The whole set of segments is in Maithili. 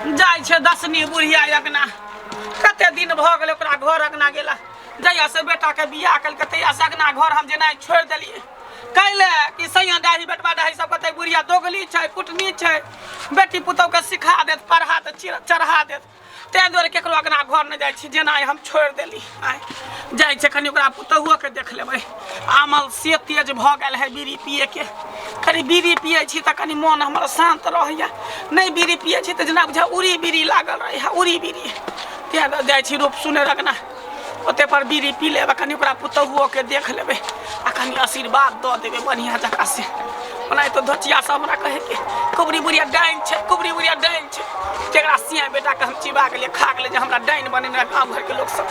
जाइ छै दसनी बुढ़िया अगना कते दिन भऽ गेलै ओकरा घर अगना गेला जहिया से बेटाके बियाह केलकै तहिया से अगना घर हम जेनाइ छोड़ि देलियै कैले कि सैया डाही बेटवा डाही सब कहतै बुढ़िया दोगली छै कुटनी छै बेटी पुतौहके सिखा देत पढ़ा देत चढ़ा देत ताहि दुआरे केकरो अगना घर नहि जाइ छी जेना हम छोड़ि देली आइ जाइ छै कनि ओकरा पुतहुओके देख लेबै अमल से तेज भऽ गेल है बीड़ी पियैके कनि बीड़ी पियै छी तऽ कनि मोन हमर शान्त रहैए नहि बीड़ी पियै छी तऽ जेना बुझाइ उड़ी बीड़ी लागल रहैए उड़ी बीड़ी ताहि दुआरे जाइ छी रूप सुनै अगना ओते पर बीड़ी पी लेबै कनि ओकरा पुतहुओके देख लेबै आ कनि आशीर्वाद दऽ देबै बढ़िआँ जकाँ से ओना तो धोचिया सब हमरा कहै कि कुबरी बुढ़िया डाइन छै कुबरी बुढ़िया डाइन छै जकरा सिया बेटाके हम चिबा गेलियै खा गेलियै जे हमरा डाइन बनेने रहै गाँव घरके लोक सब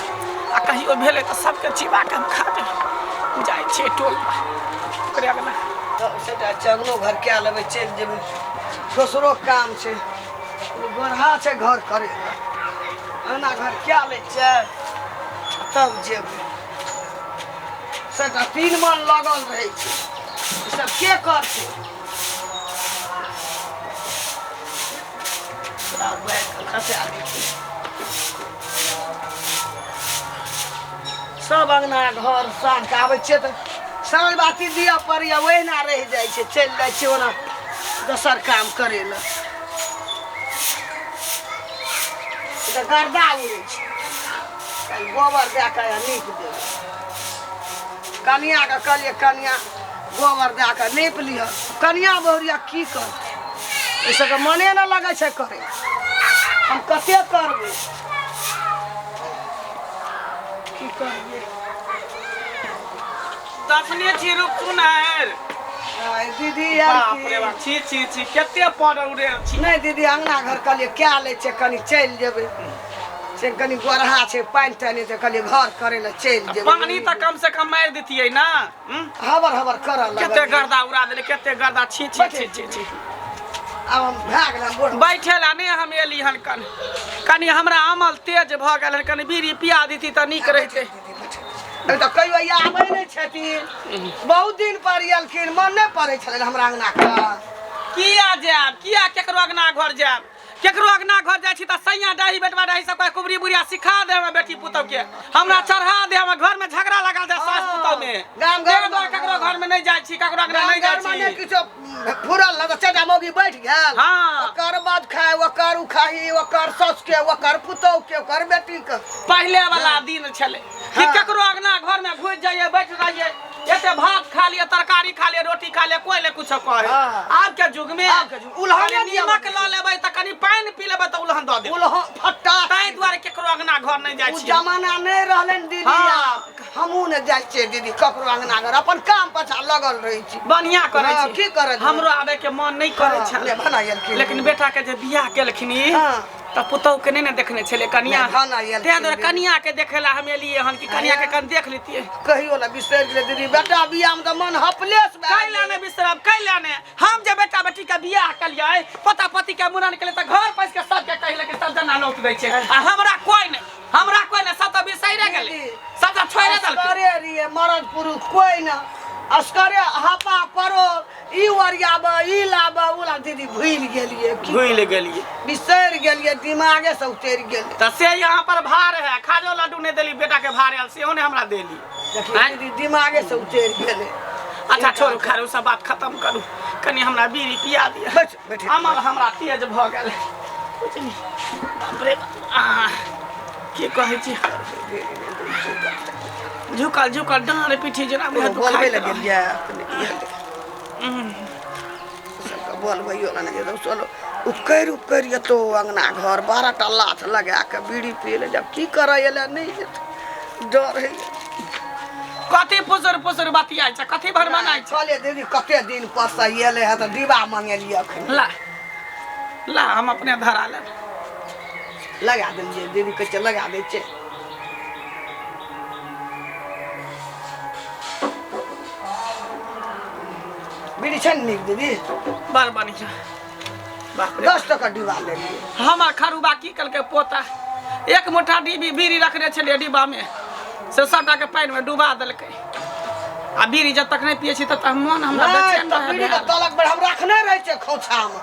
आ कहियो भेलै तऽ सबके चिबा कऽ हम खा देबै जाइ छियै टोल पर ओकरे अगना तऽ सेटा चंगनो घर कए लेबै चलि जेबै दोसरो काम छै गोरहा छै घर करे अंगना घर कए लै छियै तब जेबै सेटा तीन मन लगल रहै छै ई सब के करतै पूरा बैठ कऽ खसा दै छै सब अंगना घर साँझ के आबै छियै तऽ साँझ बाती दिअ पड़ैए ओहिना रहि जाइ छै चलि जाइ छियै ओना दोसर काम करै लए तऽ गर्दा उड़ै छै काल्हि गोबर दए कऽ आ नीप देबै कनिआँके कहलियै कनिआँ गोबर दए कऽ नीप लिअ कनिआँ बहुरिया की करतै एहि सबके मने नहि लगै छै करै हम कते करबै की करबै तखने छी रुक सुनार आइ दीदी आयल बाप की? रे बाप छी छी छी कते पर उड़े छी नहि दीदी अंगना घर कहलियै कए लै छियै कनि चलि जेबै से कनि गोरहा छै पानि तानि तऽ कहलियै घर करै लए चलि जेबै पानी तऽ कम से कम मारि दितियै ना हम्म? हबर हबर करऽ कते लगलियै गर्दा उड़ा देले कते गर्दा छी छी छी छी छी आब हम भए गेल हम बूढ़ बैठे ला नहि हम एली हन कन कनि हमरा अमल तेज भऽ गेल हन कनि बीड़ी पिया दिती तऽ नीक रहितै अभी तऽ कहियो ई आबै नहि छथिन बहुत दिन पर एलखिन मन नहि पड़ै छलै हमरा अंगनाके किया जायब किया केकरो अंगना घर जायब केकरो अंगना घर जाइ छी तऽ सैया डाही बेटवा डाही सब कहे कुबरी बुढ़िया सिखा दे हमरा बेटी पुतहु के हमरा चढ़ा दे हमरा घर में झगड़ा लगा दे सास पुतहु में गाम घर ताहि दुआरे ककरो घर में नहीं जाइ छी ककरो अंगना गाम नहीं जाइ घरमे नहि छी किछो फुरल ने तऽ चारिटा मौगी बैठ गेल हाँ। ओकर बाद खाय ओकर उखाही ओकर सासु के ओकर पुतहु के ओकर बेटी के पहिले वाला दिन छलै कि हाँ। ककरो अंगना घर में घुसि जाइए बैठ रहिए एते भात खा लिए तरकारी खा लिए रोटी खा लिए कोई ने कुछ कहे हाँ। आब के युग में आब के युग- उलहने खाली दिया नीमक लऽ लेबै तऽ कनि पानि पी लेबै तऽ उलहन दऽ देबै उलह फट्टा ताहि दुआरे केकरो अंगना घर नहि जाइ ओ छियै जमाना नहि रहलै दीदी हाँ। आब हमहूँ नहि जाइ छियै दीदी ककरो अंगना घर अपन काम पाछा लगल रहै छी बढ़िया करै हाँ, छी की करत? हमरो आबे के मन नहि करै हाँ, छल ले भना एलखिन। लेकिन बेटा के जे बियाह केलखिन ई, हाँ। तऽ पुतहु के नहि ने देखने छलै कनिया नहि, भना एलखिन ताहि दुआरे दीदी। कनिया के देखे ला हम एलियै हन कि कनिया के कनि देख लेतियै कहियो ने बिसरि गेलै दीदी बेटा बियाह मे तऽ मन हपलेस भए कैला गेलै। ने बिसरब कैला ने हम जे बेटा बेटी के बियाह केलियै पोता पोती के मुड़न केलियै तऽ घर पैस के सबके कहले कि सब जना नौत दै छै आ हमरा कोई नहि हमरा कोई नहि सब तऽ बिसैरे गेलै दीदी, सब तऽ छोड़े देलकै असगरे रहियै मरद पुरुष कोई न असगरे हापा परो ई ओरियाब ई लाब उ लाब दीदी भूलि गेलियै की भूलि गेलियै बिसरि गेलियै दिमागे से उतरि गेलै तऽ से यहाँ पर भार है खाजो लड्डू नहि देली बेटा के भार आयल सेहो नहि हमरा देली देखियौ आँय? दीदी दिमागे से उतरि गेलै अच्छा छोड़ू खैर ओ सब बात खत्म करू कनि हमरा बीड़ी पिया दिअ बैठ बैठ अमर हमरा तेज भऽ गेल बुझली बाप रे बाप आह, की कहै छी झुकल झुकल डाँड़ पीठी जेना बुझाइ बोलबै दुखाइत लए रहै। गेलियै अपने सबके बोलबैयो लए नहि जेतौ चलो उपकरि उपकरि एतौ अङ्गना घर 12 टा लाथ लगा कऽ बीड़ी पियै लए जब की करऽ एलै नहि जेतौ डर होइए कथी फुसुर फुसुर बतियाइ छै कथी भरमनाइ छै कहलियै दीदी कते दिन पर से एलै हे तऽ डिब्बा मंगेलियै अखन ला ला हम अपने धरा लेब लगा देलियै दीदी कहै छै लगा दै छै बीड़ी छै ने नीक दीदी बड़ बढ़िया बाप रे 10 टका डिब्बा लेलियै हमर खरुबा की केलकै पोता एक मुठ्ठा डिबी बीड़ी रखने छलियै डिब्बामे से सबटाके पानिमे डुबा देलकै आ बीड़ी जब तक नहि पियै छी तब तक मन हमरा नहि बेचैन तऽ रहै बीड़ी के तलक पर हम रखने रहै छियै खोछामे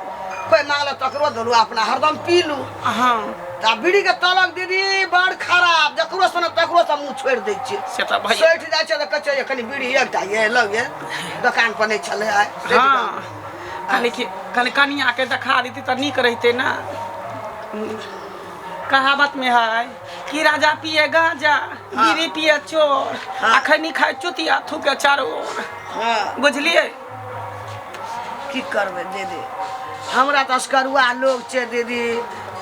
कोई मांगल तकरो देलू अपना हरदम पीलू। हाँ त बीड़ी के तलक दीदी बड़ खराब, जकरो सुन तकरो से मुंह छोड़ि दै छियै। से तऽ भैया सठि जाइ छै तऽ कहै छै कनि बीड़ी एकटा ये लौ ये, दोकान पर नहि छलै आइ। सठि हाँ कनि कि कनि कनिया के देखा देती तऽ नीक रहितै ना। कहावत में है कि राजा पिए गांजा बीड़ी पिए चोर, हाँ। अखनी खाए चुतिया थूके चारो ओर। हाँ बुझलिए? की करबै दीदी, हमरा तऽ असकरुआ लोग छै दीदी,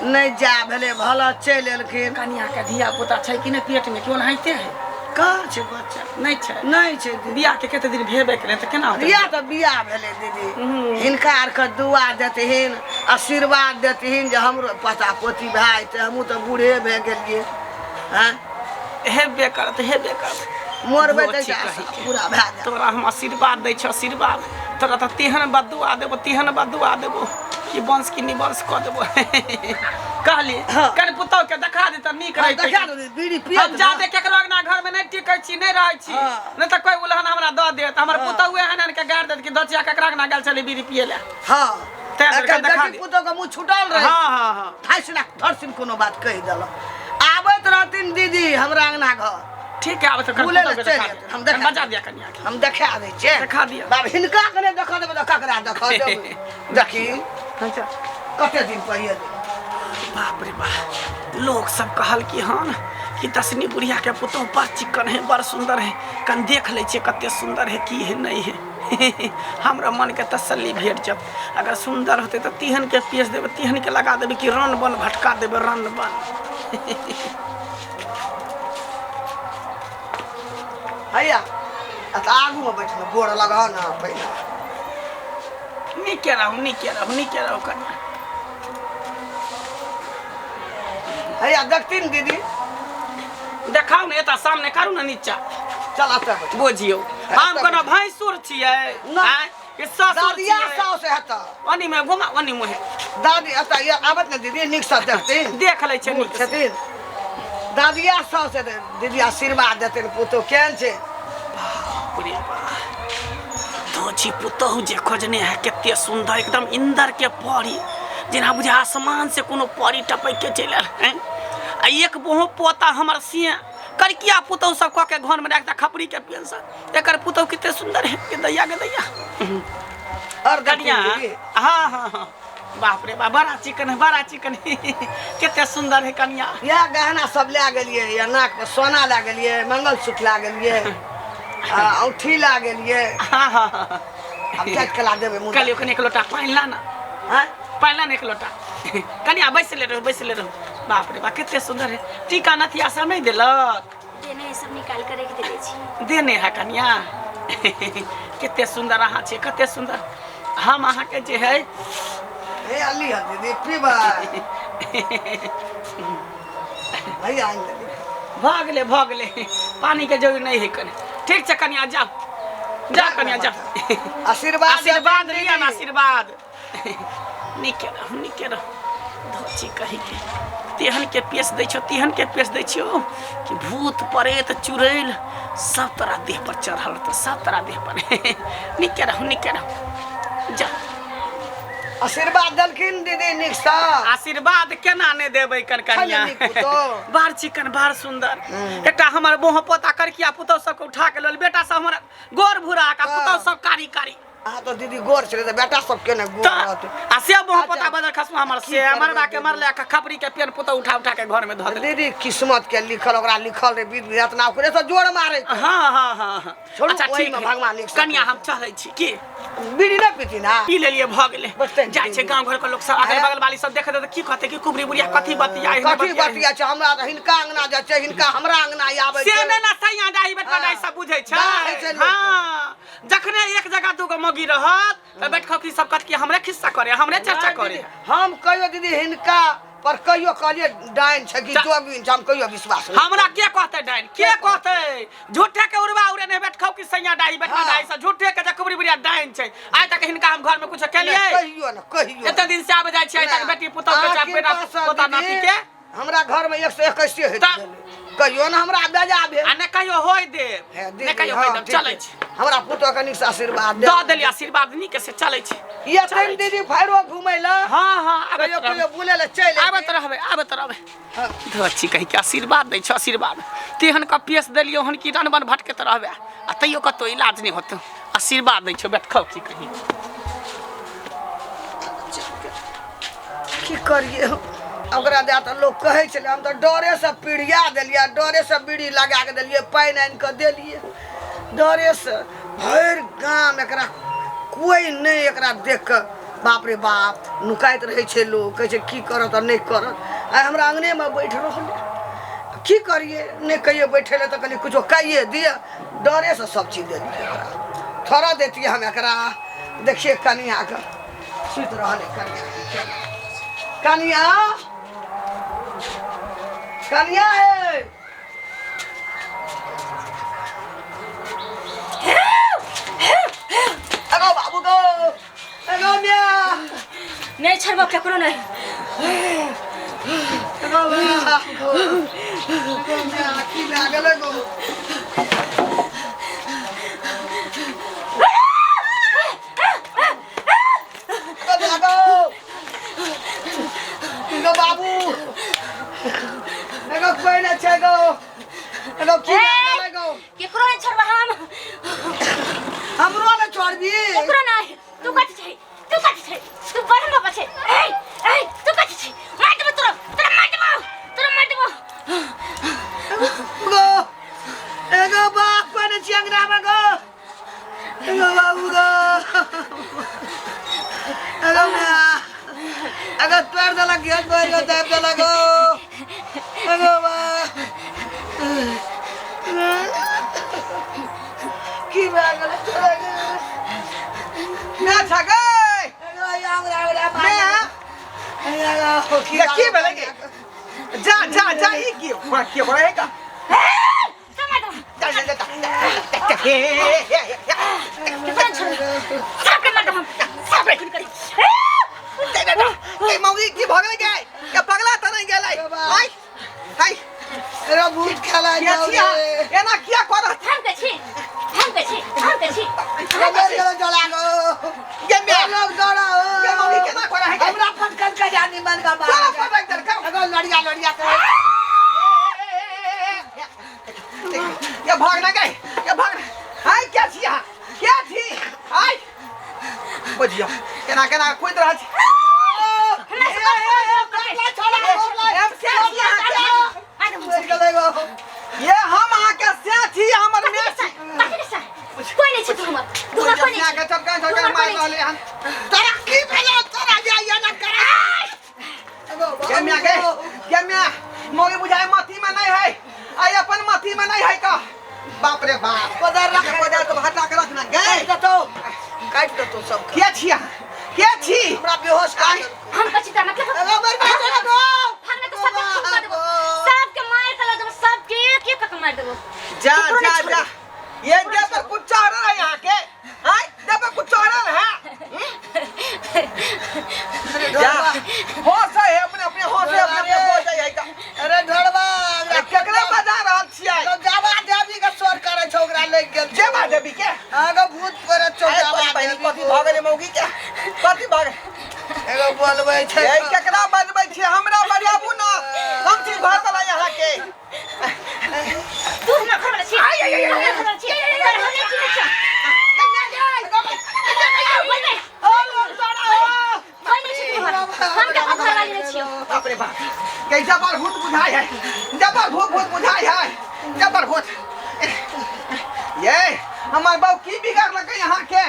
नहि जा भेलै भला चलि एलखिन। कनिया के धिया पुता छै कि नहि पेट में, कि ओनाहिते है? कहाँ छै बच्चा? नहि छै। नहि छै दीदी। बियाह के कते दिन भेबे केलै तऽ केना होतै? बियाह तऽ बियाह भेलै दीदी, हिनका आरके दुआ देथिन, आशीर्वाद देथिन जे हमरो पोता पोती भए जेतै, हमहूँ तऽ बूढ़े भए गेलियै। हँ हेबे करत, हेबे करत। मरबै तऽ भोची कही के। पूरा भए जायत। तोरा हम आशीर्वाद दै छियौ, आशीर्वाद। तोरा तऽ तेहन बदुआ देबो, तेहन बदुआ देबो कि वंश की निवंश कऽ देबो। कहली हाँ। कनि पुतहु के देखा दे तऽ नीक रहितै। देखा दे बीड़ी पियत हम जादे केकरो अंगना घर में नहीं टिकै छी, नहीं रहै छी, हाँ। नहीं तऽ कोई उलहन हमरा दऽ देत, हमर पुतहु एहन एहन के गारि देत कि दचिया केकरा अंगना गेल छलै बीड़ी पियै लए। हाँ तैं दुआरे एकर देखा बेटी दे। पुतहु के मुँह छुटल रहै। हाँ हाँ हाँ धाइसिना धरसिन कोनो बात कहि देलक। आबैत रहथिन दीदी हमरा अंगना घर। ठीक है, आब तऽ बोले पुतहु के ले चलि देखा जेतै, दे। हम देखा बजा दिया कनिया के। हम देखा दै छियै। देखा दिअ। बाप हिनका के नहि देखा देबै तऽ ककरा देखा देबै? देखी अच्छा कते दिन पहिले। बाप रे बाप, लोग सब कहल कि हन कि दसनी बुढ़िया के पुतोह बड़ चिकन है, बड़ सुंदर है, कन देख लै छियै कते सुंदर है की है नहीं है। हमरा मन के तसल्ली भेट जात। अगर सुंदर होते तऽ तिहन के पीस देबै, तिहन के लगा देबै कि रन बन भटका देबै, रन बन। हैया आ तऽ आगूमे बैठल गोर लगह ने पहिने। नीके रहू, नीके रहू, नीके रहू कनिया। हैया देखथिन दीदी। देखाउ ने, एतऽ सामने करू ने नीचा। चल एतऽ बैठ। बुझियौ हम कोनो भैंसुर छियै? ना। आँय? कि ससुर दादिया छियै? साउस हेतऽ। ओनी में घुमा, ओनी मुहे। दादी एतऽ ये आबत ने दीदी, नीकसँ देखथिन। देख लै छै नीक से। छथिन दादिया साउस हेतै। दीदी आशीर्वाद देथिन पुतोह केहन छै। बाप रे बाप, धोची पुतोहु जे खोजने है कते सुंदर, एकदम इंदर के परी, जेना बुझे आसमान से कोनो परी टपक के चलि आयल हैं। आ एक बोहो पोता हमर सिया करकिया पुतोहु सब कऽ के घर में राखता खपरी के पेंशन। एकर पुतोहु कते सुंदर है के दैया के दैया। और देखथिन कनिया दीदी। हाँ हाँ हाँ, बाप रे बाप, बड़ा चिकन है, बड़ा चिकन है, कते सुंदर है कनिया। इएह गहना सब लए गेलियै, या नाक पर सोना लए गेलियै, मंगलसूत्र लए गेलियै, आ औंठी लए गेलियै। हाँ हाँ हाँ आब जाइत कला देबै मुदा। कहलियौ कनि एक लोटा पानि ला ना। आँय? पानि ला ना एक लोटा। कनिया बैसले रहू, बैसले रहू। बाप रे बाप, कते सुंदर है। टीका नथिया सब नहि देलक? देने, सब निकाल कर रख देले छी। देने है कनिया। कते सुंदर अहाँ छियै, कते सुंदर। हम अहाँके जे है हे अली है दीदी पीबै। भैया आनि देली। भऽ गेलै, भऽ गेलै, पानिके जरूरी नहि है कनि। ठीक छै कनिया, जाउ जाउ कनिया जाउ। आशीर्वाद आशीर्वाद देथिन लिअ ने, दीदी। आशीर्वाद। नीके रहू, नीके रहू। धोची कही के तेहन के पेश दै छौ, तेहन के पेश दै छियौ कि भूत प्रेत चुड़ैल सब तोरा देह पर चढ़ल रहतौ, सब तोरा देह पर। नीके रहू, नीके रहू, जाउ। आशीर्वाद देलखिन दीदी नीकसँ। आशीर्वाद केना नहि देबै कनकनिया? छलै नीक पुतोह। बड़ चिकन, बड़ सुंदर। एकटा हमर बोह पोता करकिया पुतोह सबके उठा के लेल, बेटा सब हमर गोर भूरा का, हाँ। पुतोह सब कारी कारी। अहाँ तऽ दीदी गोर छलै तऽ बेटा सब केने गोर तऽ रहतै। आ से बोह अच्छा। पोता बदल खसुआ हमर की से करबै मरबा के दीदी? मरले आ खपरी के पेन पुतोह उठा उठा के घर में धऽ देलकै। दीदी किस्मत के लिखल, ओकरा लिखल रहे विध एतना ओकरे से जोर मारे छै। हाँ हाँ हाँ हाँ छोड़ू, अच्छा ओहिमे ठीक है। भगवान लिख कनिया सकैत हम चलै छी की बीड़ी नहि पीती ना? पी लेलिए, भऽ गेलै। बचतै जाइ छै दीदी। गाँव घर के लोक सब अगल आँय? बगल वाली सब देखत तऽ की कहतै कि कुबरी बुढ़िया कथी बतिया है, कथी बतिया है। बतिया छै? हमरा तऽ हिनका अंगना जाइ छै, हिनका हमरा अंगना आबै से छै। नहि ने सैया डाही बेटवा हाँ। डाही सब बुझै छै। डाहै छै लोक। हाँ, जखने एक जगह दूगो मौगी रहत तऽ बैठखौकी सब कहत कि हमरे खिस्सा करे, हमरे चर्चा नहि करे। दीदी, हम कहियो दीदी हिनका पर कहियो कहलियै डाइन छै कि जोगिन छै, हम कहियो विश्वास नहि। हमरा के कहतै डाइन? के कहतै? झूठे के उड़वा उड़े नहीं बैठखौकी सैया डाही बेटवा हाँ। डाही सब झूठे के जकुबरी बुढ़िया डाइन छै। आइ तक हिनका हम घर में कुछ केलियै? नहि, कहियो ने, कहियो एते दिन से आबे जाइ छी, आइ तक नहि। बेटी पुतोह के अहाँ चाहे बेटा कृपासँ पोता दीदी, नाती के हमरा घर में 121 होइत तऽ- गेलै, कहियो ने हमरा बेजा भेल आ नहि कहियो होय देब, हे, दीदी, नहि कहियो हाँ, होय देब। ठीक चलै छै। छी। हमरा पुतोह के नीक से आशीर्वाद दे। दऽ देली आशीर्वाद नीक से चलै छी। ये तैन दीदी भैरो घुमै ला। हाँ हाँ, आबैत कहियो रहबै। कहियो बुलै ला चलि आबैत रहबै, आबैत रहबै। धोची कहि के आशीर्वाद दै छौ, आशीर्वाद तेहन के पेश देलियौ हन कि रनबन भटकैत रहबै आ तैयो कतौ इलाज नहि होतौ। आशीर्वाद दै छौ बैठखौ की कही। की करिए हम? ओकरा दए तऽ लोक कहै छलै, हम तऽ डरेसँ पिढ़िया देलियै, डरेसँ बीड़ी लगा कऽ देलियै, पानि आनि कऽ देलियै, डरेसँ भरि गाम एकरा कोइ नहि एकरा देख कऽ बाप रे बाप नुकाइत रहै छै लोक, कहै छै की करत आ नहि करत। आइ हमरा अङ्गनेमे बैठ रहल, की करियै? नहि कहियै बैठै लए तऽ कहलियै किछो काइए दिअ, डरेसँ सब चीज देलियै एकरा। थोड़ा दैतियै हम एकरा। देखियै कनियाके सुति रहल है। कनिया, कनिया, कनिया हे। अगो बाबू गो, अगो मिया। नहीं छोड़बो केकरो नहीं। अगो बाबू गो, अगो मिया, की भए गेलै गो? अगो मिया गो, गो बाबू, एगो कोइ नहि छै गो। एगो की भए गेलै गो? केकरो नहीं छोड़बो हम। हमरो नहि छोड़बी? केकरो नहीं। तू कथी छै? तू कथी छै? तू बड़ बाबा छै। ए ए, तू कथी छै? मार देबो तोरा, तोरा मार देबो, तोरा मार देबो। गो एगो बाप कोइ नहि छी अंगनामे गो। एगो बाबू गो, एगो माय, एगो तोड़ि देलक, घेर तोड़ि कऽ दाबि देलक गो। एगो बा, की भए गेलै तोरा गे? ना छगै। एगो हमरा हमरा मैं एगो की ये की भेलै गे? जा जा जा, ई की बड़ा की हो है का? तोरा मार देबो। जा जा जा जा, हे हे हे हे। केकरो नहीं छोड़बो, सबके मार देबो हम, सबके खून करी। जा जा जा, ए मौगी की भऽ गेलै गे? के पगला तऽ नहि गेलै? आइ हाय। एगो भूत खेला किया जाउ छियै? रे। एना किया करत? हम के छी, हम के छी, हम के छी। मरि गेलै जला गो। गे म्या। लोग दौड़ा हो। गे मौगी केना करै है गे? हमरा पटकन के जानी मन का बात। चलो पटक दे कर। एगो लड़िया लड़िया के। ये भाग ना गए, ये भाग। हाय क्या छी अहाँ? क्या छी? हाय बुझियौ केना केना कूदि रहल छी। हमरा से हम से छी अहाँ के। मार देबो। मरि गेलै गो। ये हम अहाँ के से छी, हमर कथी मे के छी। साथ? कथी के साथ? कोई नहीं छै तू हमर, तू हमर कोई नहीं के छै। चपकन तू चपकन हमर मारि कोई नहीं रहलै हन। तोरा की भेलौ? तोरा जाइए ना करा। एगो के म्या गे, के म्या, मोगी बुझाय मथी में नहीं है, आई अपन मथी में नहीं है का। बाप रे बाप। पदर रख। पदर तो हटा के रखना गे। काटि देतौ, काटि देतौ सब। के छी अहाँ? के छी? हमरा बेहोश कर देलकौ। हम कथी तोरा मतलब? एगो मरि गेलै गो। भागना तो सबके खून कर देबो, सबके मार के लऽ देबो, सबके एक एक के मार देबो। जा केकरो जा नहीं जा। छोड़बो। ये देह पर कुछ चढ़ल है यहाँ के? आय देह पर कुछ चढ़ल है? जा होश है अपने अपने, होश है अपने अपने, हो जाय है का। अरे ढोड़बा। अरे केकरा बजा रहल छियै? जावा देवी के स्वर करै छौ, ओकरा लागि गेल। जेबा देवी के? आगो भूत पड़ै छौ। अरे जावा बहिनी, देवी। कथी भऽ गेलै मौगी के? कथी भऽ गेलै? एगो बोलबै छै। ये केकरा बजबै छियै? हमरा बजाबू ना, हम छी घर वाला यहाँ के। तू हमरा घर वाला छी, तू हमरा घर वाला छी, तोरा हम नहि चिन्है छियौ। बोलबै। कोई नहीं छै तू हमर, हम केकरो घर वाली नहि छियौ। बाप रे बाप, के जबर भूत बुझाय है, जबर भूत भूत बुझाय है, जबर भूत। ये हमर बाबू की बिगाड़लकै यहाँ के?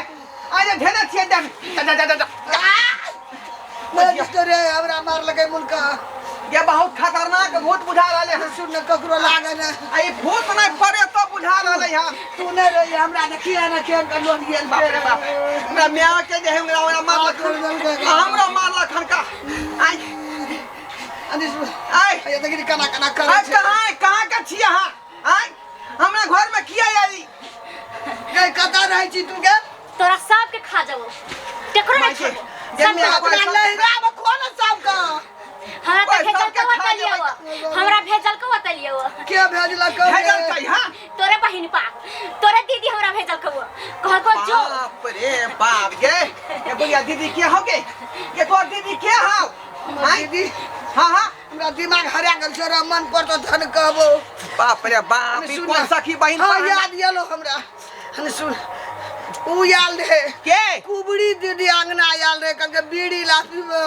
आइ जे धेने छियै देह। जा जा जा जा। मरि रे, हमरा मारलकै मुनका। ये बहुत खतरनाक भूत बुझा रहले हन। सुन, ककरो लागे ने। आ ई भूत नहि पड़े तो बुझा रहले हन। तू नहि रही हमरा देखिए ने केहन के लोग गेल। बाप रे बाप, हमरा माय के जे हमरा हमरा मारलक हन। आ हमरा मारलक हन का। आइ अनिस आइ ये देखी केना केना करै आइ छै। कहाँ कहाँ के छी अहाँ? आइ हमरा घर में किया आई? गै, कतऽ रहै छी तू गे? तोरा सबके खा जाबो, केकरो नहीं माय के, छोड़बो। जे सबके माय खा अपना जाबो। लहरामे खोल सबके। हमरा तऽ ओए, भेजल सबके को खा बतलियो, जेबै। हमरा भेजल को बतलियो। के भेजलक? भेजलकै? हाँ तोरे बहिन पा, तोरे दीदी हमरा भेजल को। कहलको जो। बाप रे बाप गे, ये बुढ़िया दीदी के हो गे? ये तोर दीदी के हो? हमर आँय? दीदी। हाँ हाँ। हमरा दिमाग हरा गेल छै रे, मन पर तो धन कहबो। बाप रे बाप, ई सुन कोन ना। सखी बहिन? हाँ पर याद आलो हमरा। हन सुन, उ आयल रहे के? कुबड़ी दीदी अंगना आयल रहे, कहलकै बीड़ी ला पीबो।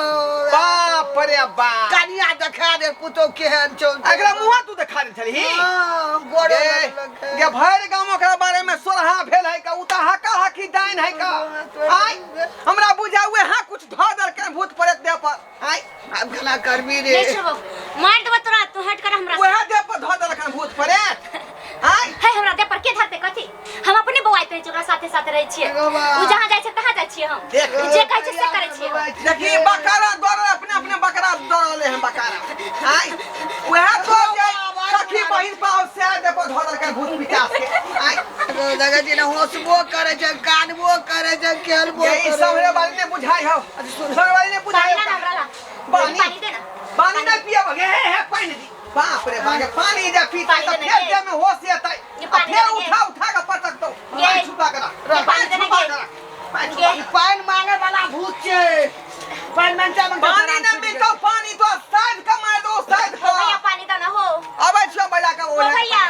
बाप रे बाप, कनिया देखा दे पुतोह केहन छौ। एकरा मुँह तू देखा दे छलही? हाँ, गोड़ो गे लगलकै। गे भरि गाम ओकरा बारे में सोलहा भेल है का, उ त हाका हाकी डाइन है का। आय हमरा बुझा हुए हाँ कुछ धऽ देलकै भूत प्रेत देह पर। आय आब केना करबी रे? नहीं छोड़बो, मार देबो तोरा, तू हट कर हमरा से। वएह देह पर धऽ देलकै भूत प्रेत। आय है हमरा देह पर के धरते कथी? हम अपने बौआइत रहै छियै, ओकरा साथे साथे रहै छियै। एगो बा। उ जहाँ जाइ छै तहाँ जाइ छियै हम। देख। उ जे कहै छै से करै छियै हम। देखी बकरा दौड़ल, अपने अपने बकरा दौड़ले हैं बकरा। आय वएह तो जे सखी बहिन पाव से देह पर धऽ देलकै भूत पिचास के। आय देखै छी ने, हँसबो करै छै, कानबो करै छै, खेलबो ये ई करै समरे वाली ने बुझाई हो, समरे वाली ने बुझाई पानी हो। ला ना हमरा ला। पानी? पानी दे ना। पानी नहीं पिया बगे, हे हे पानी दी। बाप रे बाप, पानी जे पीता पानी त देने फेर के। देह में होश एतै। ये आ पानी फेर देने के। उठा उठा के पटक दो। ये। पानी छुपा के रख, ये पानी पानी देने छुपा के। के रख, पानी छुपा ये। के। पानि मांगे वाला भूत छै, पानि मांगते मांगते पानी प्राण न छूटि मिलतो, पानी तो साइड के मार दो, साइड हो के। भैया पानी दे ना हो। अबै छियो बजा के हो ओढ़े। भैया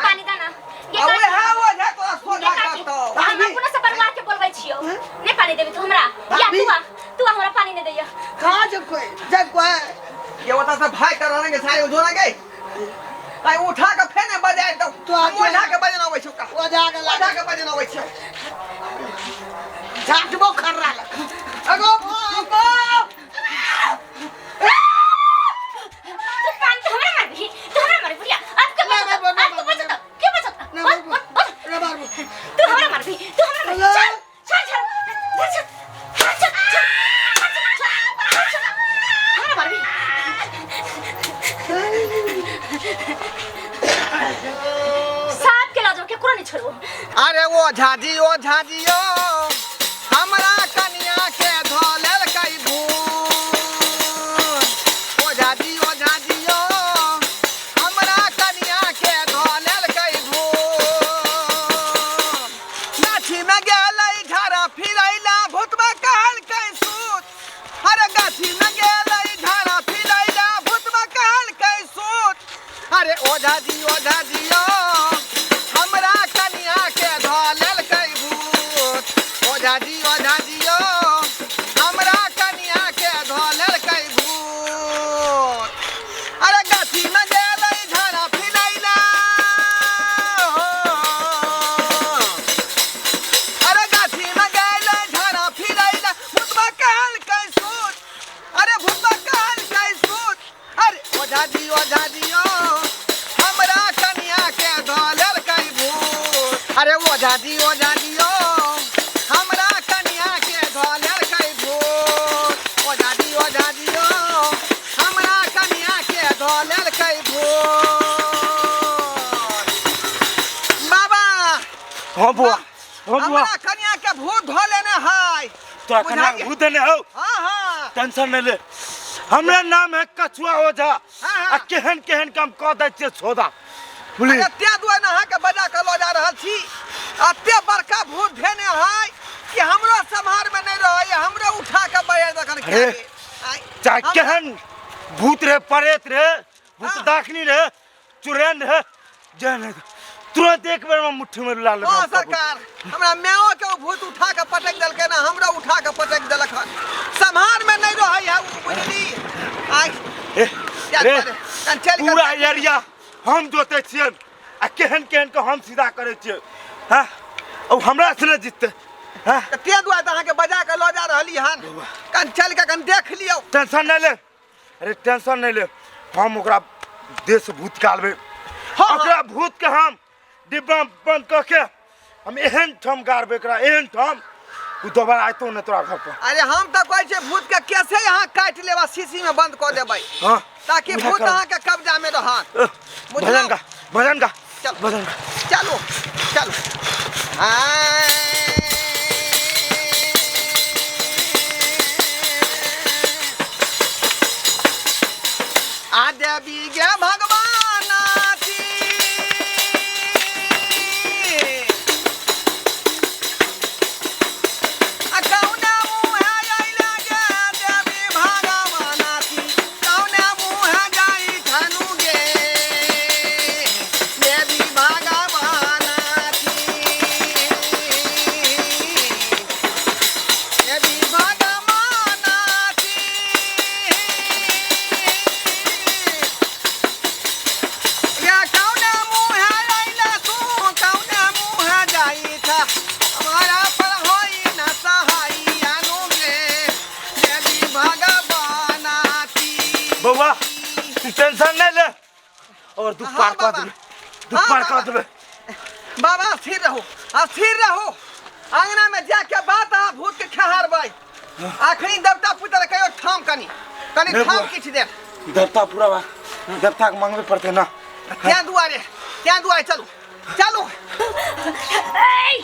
पानी दे ना। ये आ काटी। उहे ओझे तोरा सोझा ये काटी। करतौ। हम अपना से बनवा के बोलबै छियौ। नहीं पानी देबी तू हमरा। या भाभी। तू आ, तू आ, हमरा पानी नहीं दैया। कहाँ जब कोई जब कोई ये ओतऽ से भाग के रहलंगे सारे जोना गे। आइ उठा के फेर ने बजाय दौ। तो आ ओझा के बजना अबै छौ का। ओझा के ओझा लागे के बजना अबै छौ। झाटबो खर्रा लग अगो अगो। तू पानी तो हमरा मारबी, तू हमरा मारबी बुढ़िया। अब के ना, बचत, ना, ना, अब के ना, बचत, के बचत? ना, बोल, ना, बोल, बोल। ना मारबो। तू हमरा मारबी, तू हमरा मारबी। ना। चल चल चल चल चल चल चल चल चल, हमरा मारबी। साथ के लाजो के कुरा नहीं छोड़बो। अरे ओ झाजी, ओ झाजी ओ, हमरा कनिया के धऽ लेलकै भूत। ओ झाजी, ओ झाजी ओ, हमरा कनिया के धऽ लेलकै भूत। गाछी में गेलै झाड़ा फिरैला, भूतबा कहलकै सूत। अरे गाछी में गेलै झाड़ा फिरैला, भूतबा कहलकै सूत। अरे ओ झाजी, ओ झाजी ओ, हमरा कनिया के धऽ लेलकै भूत। ओ झाजी, ओ झाजी ओ, हमरा कनिया के धऽ लेलकै भूत। अरे गाछी में गेलै झाड़ा फिरैला, अरे गाछी में गेलै झाड़ा फिरैला, भूतबा कहलकै सूत। अरे भूतबा कहलकै सूत। अरे ओ झाजी, ओ झाजी ओ, हमरा कनिया के धऽ लेलकै भूत। अरे ओ झाजी, ओ झाजी ओ, हमरा कनिया के धऽ लेलकै भूत। ओ झाजी, ओ झाजी ओ, हमरा कनिया के धऽ लेलकै भूत। बाबा। हाँ बुआ, हाँ बुआ। हमरा कनिया के भूत धऽ लेने है। तोरा कन्या के भूत देने हौ? हाँ हाँ। टेंशन नहीं ले, हमरा नाम है कछुआ ओझा। हाँ। आ केहन केहन काम कऽ दै छियै छोदा बुझली। अरे ते दुआरे अहाँके बजा के लऽ जा रहल छी, एते बड़का भूत धेने है कि हमरो सम्हार में नहीं रहै, हमरो उठा के बजा दखन। अरे, चाहे केहन भूत रे, प्रेत रे, भूत हाँ। दाखनी रे, चुड़ैल रे, जे नहीं तुरंत एक बेर में मुट्ठी में ला लेबै ओ हम सब। सरकार, हमरा माओ के ओ भूत उठा के पटक देलकै ना, हमरो उठा के पटक देलक हन, सम्हार में नहीं रहै है उ, बुझली। आइ ए, जा रे, दुआरे, कन चलि के पूरा एरिया हम जोतै छियै आ केहन केहन के हम सीधा करै छियै। हाँ, ओ हमरा से नहि जीततै। हाँ? तऽ ते दुआरे तऽ अहाँके बजा के लऽ जा रहली हन, कन चलि के कन देख लियौ। टेंशन नहीं ले, अरे टेंशन नहीं ले, हम ओकरा देश भूत कालबै। हाँ, हाँ। ओकरा भूत के हम डिब्बा में बंद कऽ के हम एहन ठाम गाड़बै एकरा, एहन ठाम ओ दोबारा अयतौ ने तोरा घर पर। अरे हम तऽ कहै छियै भूत के कैसे अहाँ काटि लेब आ शीशी में बंद कऽ देबै। हाँ, ताकि उएह भूत करब। अहाँके कब्जा में रहत। बुझलहुँ? भजन गा, भजन गा। चल। भजन गा। चलू चलू। आ देवी गे भगवान, तू टेंशन नहीं ले और दुख हाँ, पार कर बाबा। देबे, दुख हाँ, पार कर बाबा। देबे। बाबा स्थिर रहो, स्थिर रहो। अंगना में जाके बात आ भूत के खेहारबै। आखिरी देवता पुतर कहियो ठाम कनी कनी नहीं ठाम बुआ। किछु देर। देवता पूरा बा, देवता के मांगबे पड़ते ना। त्यां दुआरे, त्यां दुआरे चलू चलू। ए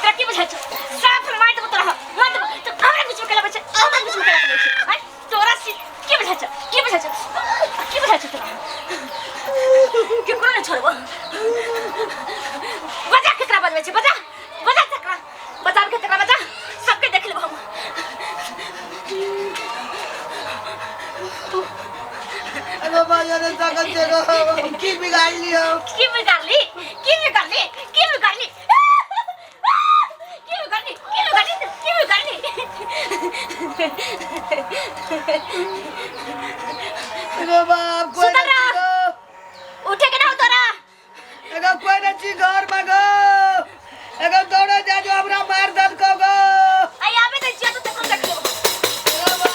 तोरा की बुझाइ छौ? साफ मारि देबौ तोरा, मारि देबौ। तो हमरा बीच में केला बैठ, हमरा बीच में केला बैठ। आय तोरा सी की बुझाइ छौ? की बुझाइ छौ? की बुझाइ छौ तोरा? केकरो नहि छोड़बौ। बजा केकरा बजबै छै? बजा बजा केकरा बजाब, केकरा बजा, सबके देख लेबौ हम। अरे बाबा जरे सकल छै गो, हम की बिगाड़ लियो? की बिगाड़ली? की बिगाड़ली? की बिगाड़ली? की बिगाड़ली? की बिगाड़ली? की बिगाड़ली? अरे बाप कोई सुतल नहीं रह। गो। उठे के ना हो तोरा। एगो कोई नहीं छी घर में गो, एगो दौड़ो जा जो हमरा मार दल को गो। आई आबे दै छियै तो तकरो देख लेबौ। अरे बाप।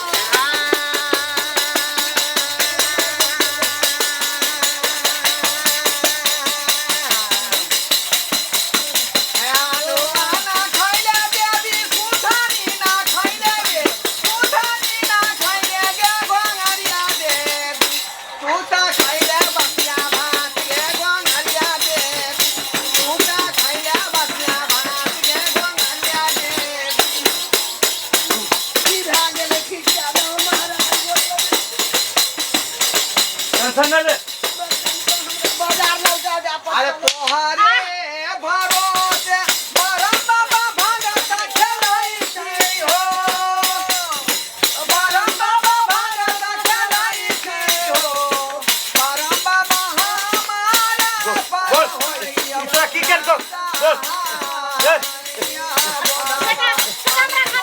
आलुआ ना खैले देवी, कुठारी ना खैले रे, कुठारी ना खैले गे गोंगरिया देवी। तू त खैले बसिया भात गे गोंगरिया देवी, तू त खैले बसिया भात गे गोंगरिया देवी। की भए गेलै खिस्सा में महाराज? टेंशन नहीं ले। बाजार लौटा जा। अरे तोहरे भरोसे बरम बाबा भगत खेलै छै हो, बरम बाबा भगत खेलै छै हो, बरम बाबा हमारा पर बोल होइया। ई तोरा की केलकौ? बोल। ए, बेटा सदा हमरा हाथो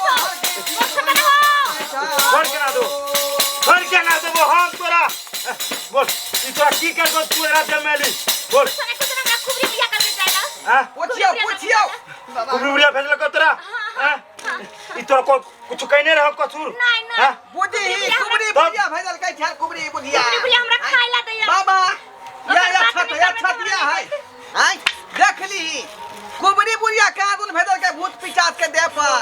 मोट से बनाओ। घर के ना दो, घर के ना देबो हम तोरा। ए, बोल ई तोरा की केलकौ? तू एना जमेली बोल। सुने कुछ हमरा खुबरी बिया करके जाएगा। हां, पुछियौ पुछियौ। कुबरी बुढ़िया भेजलकौ तोरा? हां, ई तोरा को कुछ कहने रहो कसूर? नहीं, नहीं। हाँ? बुझी कुबरी बुढ़िया भेजलकै छै, कुबरी बुढ़िया। खुबरी बुढ़िया हमरा खाए ला दैया। बाबा या या बात छत नहीं या करबै छत तऽ या हमरा है आय देख ली कुबरी बुढ़िया के आदुन भेजलकै भूत पिशाच के देह पर।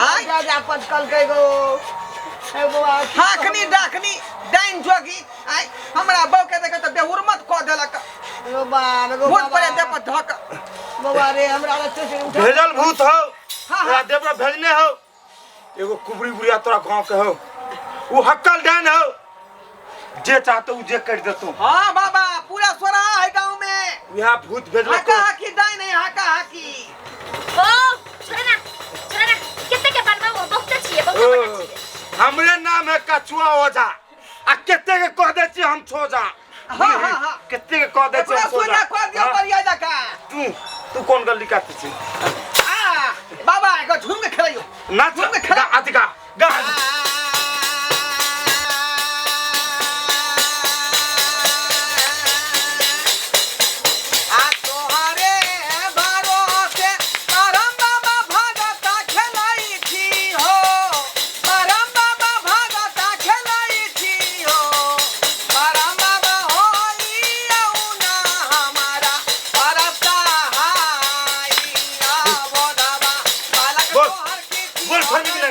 आय जा जा पटकल के गो। ए बाबा की हाखनी डाखनी डाइन जोगी आय हमरा बहू के देखे तऽ बेहुरमत कऽ देलक। एगो बाप एगो भूत बाबा। पड़े देह पर धक। बाबा रे हमरा लग छै उठा। भेजल भूत हो। हाँ, तोरा देह पर भेजने हो एगो कुबरी बुढ़िया तोरा गांव के हो, उ हक्कल डाइन हो, जे चाहतो उ जे कर देतो। हाँ बाबा पूरा सोरा है गाँव में। वह भूत भेजलको। हाका हाकी डाइन है, हाका हाकी। ओ छोड़े ना, छोड़े ना। कते के बनबौ? बहुत छियै, बहुत ओ, बड़ा छियै। हमरे नाम है कछुआ ओझा, आ कते के कह दे छी हम छोजा। हाँ, हाँ, हाँ। कते के कह दे छी एकरा हम सोजा सोजा। कऽ दियौ हाँ? बढ़िया जकाँ। तू तू कौन गली काटै छी? आ बाबा एगो झूम के खेलैयौ। नाच झूम के खेला। गा अथी गा गा। आ तोहरे भरोसे परम बाबा भगत खेलै छी हो, परम बाबा भगत खेलै छी हो, परम बाबा होइयौ ना हमारा परसहाय। बोधबा बालक बोल। तोहर की बोल छोड़बी कि ना?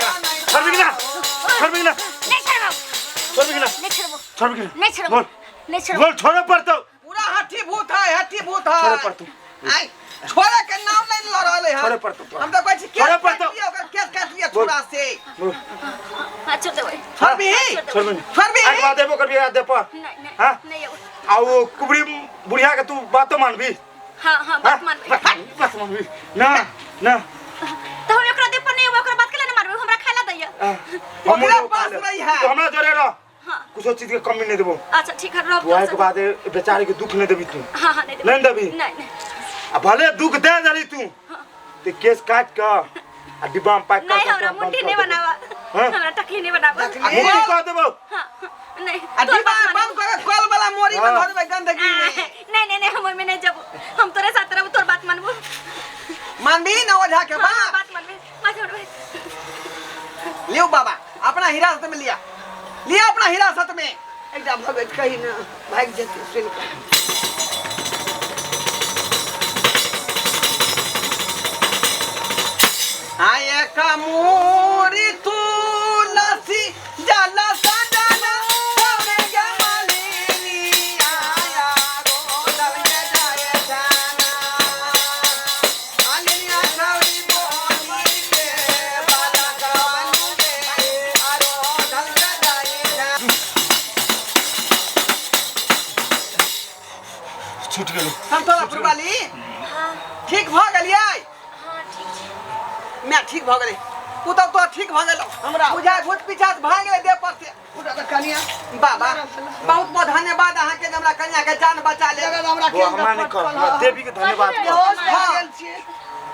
छोड़बी कि ना? छोड़बी कि ना? नहीं छोड़बौ। छोड़बी कि ना? नहीं छोड़बौ। छोड़बी कि ना? नहीं छोड़बौ। बोल। नहीं छोड़बौ। बोल छोड़े पड़तौ। पूरा हठी भूत है, हठी भूत है। छोड़े पड़तौ। आइ छोड़े के नाम नहीं ल रहल है। छोड़े पड़तौ तोरा। हम तो कहै छी केस छोड़े काट पड़तौ। लिअ, ओकर केस काट लिअ बोल। छुरा से। बोल। हां छोड़ देबै। छोड़बी? छोड़बी। छोड़बी? एक बात देबो करबी आ दे पर। नहीं नहीं। हाँ? नहीं एबौ। आ वो कुबरी बुढ़िया के तू बातो मानबी? हां हां बात मानबै। बात मानबी ना ना? तो हम एकरा देह पर नहीं एबौ, ओकरा बात केला नहीं मानबै? हमरा खाए ला दैया। ओकरा पास नहीं है। तू हमरा जोरे रह। हां। कुछो चीज के कमी नहीं देबो। अच्छा ठीक है रह। तू आए के बाद बेचारे के दुख नहीं देबी तू। हां हां नहीं देबै। नहीं देबी? नहीं नहीं। आ भले दुख दे देली तू ते केस काट के आ डिब्बा में पैक कर नहीं के हमरा बंद मुंडी कर नहीं देबो। बनावा। हाँ? हमरा टकली नहीं बनावा। आ मुंडी कह देबो। हां नहीं आ तोर डिब्बा बात बंद मानबो। कर के कल वाला मोरी में हाँ। धर देबै गंदगी में। नहीं नहीं नहीं हम ओहिमे नहीं जबो, हम तोरे साथ रहबो, तोर बात मानबो। मानबी ना ओझा के हाँ, हाँ, बात? बात मानबे, बात मानबे। लियो बाबा अपना हिरासत में लिया, लिया अपना हिरासत में। एकटा बेटा भगैत कही ने भागि जेतै सुनि कऽ। आये कमूरी तुलसी जल सदन सौरे गे मालिनी आया गोदल के जाय जाना मालिनिया छौरी बोली के बाला कवनु गे आरो ढल के जाय जाना। छूट गेलो। संतोला पुरवाली ठीक भऽ गेलियै? हाँ ठीक छै। मैं ठीक भऽ गेलै। पुतहु तो ठीक भऽ गेलौ। हमरा- बुझाइ भूत पिछास भागि गेलै देह पर से। उठा तऽ कनिया। बाबा बहुत बहुत धन्यवाद अहाँके जे हमरा कन्या के जान बचा ले। जगह हमरा बौआ हमरा नहि कह, हमरा देवी के धन्यवाद कह। बेहोश भऽ हाँ। गेल छियै।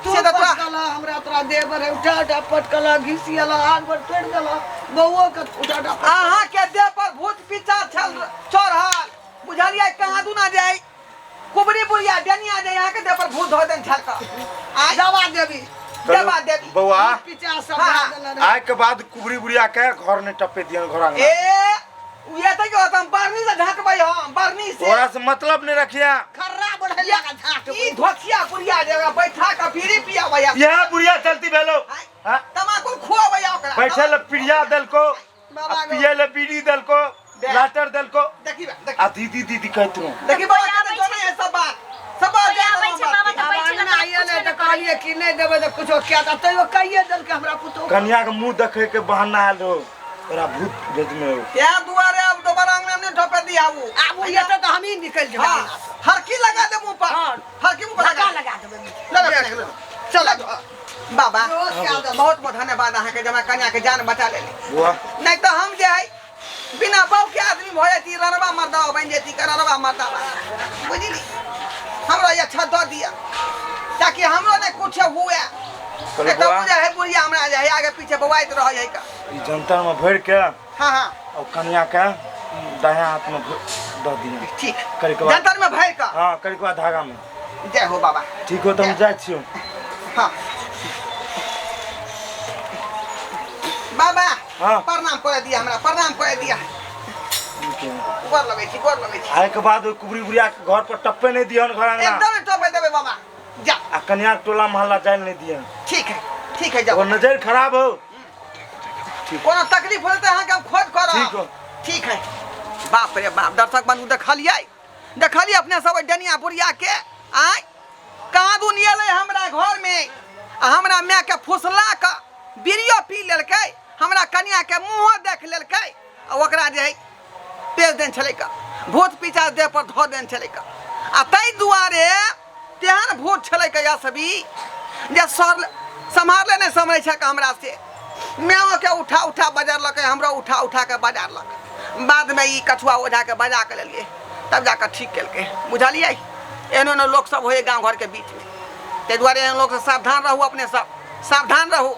तू से तऽ तोरा- पटकल हमरा तोरा देह पर उठा उठा पटकल घिसियल हाथ पर तोड़ि देलक बौओ के उठा उठा पटकल। अहाँके देह पर भूत पीछा छल चढ़ल बुझलियै कहाँ दुना जाय कुबरी बुढ़िया डनिया जे अहाँके देह पर भूत धऽ देन छल कऽ आइ दवा देबी देवा देवी। बौआ पिचा सब हाँ। भए गेल रहै। आइ के बाद कुबरी बुढ़िया के घर नहीं टप्पे दियन घर आंगना। ए उहे तऽ कि होत हम बरनी से ढकबै हम बरनी से। तोरा से मतलब नहीं रखिया। खर्रा बढ़ै लगा झाट। ई धोखिया बुढ़िया जे ओकरा बैठा के बीड़ी पियाबै यह बुढ़िया चलती भेलो। हाँ? तमाकुल खुआबै ओकरा। बैठे ले पिरिया देलको बाबा आ पिए ले बीड़ी देलको लाटर देलको। देखी बा देखी। आ दीदी दीदी कहत रहो। देखी बाबा के जोने है सब बात सब बात कोई जान आबै छै बाबा तऽ आब बैठे अंगना लए आइए ने तऽ कहलियै कि नहि देबै तऽ कुछो किया तऽ तैयो कहिए देलकै हमरा पुतोहु। कन्या के मुंह देखे के बहाना आयल रहो तोरा भूत भेजने हो। त्या दुआरे अब दोबारा अंगना में नहीं ठोपे दियाबू। आब ओ एतै तऽ हमही निकलि जेबै हाँ अंगना सँ। हरकी लगा दे मुंह पर। हाँ। हरकी मुंह पर धक्का लगा लगा देबै। ले ले ले चल बाबा बहुत बहुत धन्यवाद अहाँके जे हमरा कन्या के जान बचा लेली। नहीं तो हम जे है बिना बाऊ के आदमी भऽ जैती रनबा मर्दावा बनि जैती रनबा मर्दावा बुझली। हमरा ये अच्छा दऽ दिया ताकि हमरो नहीं कुछ हुए। कहलहुँ नहीं तो बौआ। बुझे है बुढ़िया हमरा जे है आगे पीछे बौआइत रहै है का। ई जंतर में भर के हाँ हाँ और कन्या के दायां हाथ में दऽ दिया। ठीक। करी के बाद जंतर में भर के। हाँ करी के बाद धागा में। जय हो बाबा। ठीक हो तो हम जाइ छियौ। हाँ बाबा हाँ। प्रणाम कर दिया हमरा प्रणाम कर दिया। गोर लगै छी गोर लगै छी। आइ के बाद ओहि कुबरी बुढ़िया के घर पर टप्पे नहीं दिहन घर आंगना। एकदम टप्पे देबै बाबा जा। आ कन्या के टोला मोहल्ला जाय नहीं दिहन। ठीक है ठीक है जाओ। ओकर नजर खराब हो। कोनो तकलीफ होतै तऽ अहाँके हम खोज करब। ठीक हो। ठीक है। बाप रे बाप दर्शक बंधु देखलियै देखलियै अपने सब ओहि डनिया बुढ़िया के आय कहाँ दुन एलै हमरा घर में आ हमरा माय के फुसला कऽ बीड़ियो पी लेलकै हमरा कन्या के मुँहो देख लेलकै आ ओकरा जे है पेश देन छलै का भूत पिचास देह पर धऽ देन छलै का आ ताहि दुआरे तेहन भूत छलै का यसबी जे सर सम्हारले नहि सम्हरै छै हमरा से। माओ के उठा उठा बजारलकै हमरो उठा उठा के बजारलक। बाद में ई कछुआ ओझा के बजा के लेलियै तब जाकऽ ठीक केलकै बुझलियै। एहनो एहनो लोक सब होइए गाँव घरके बीचमे ताहि दुआरे एहन लोकसँ सावधान रहू अपने सब सावधान रहू।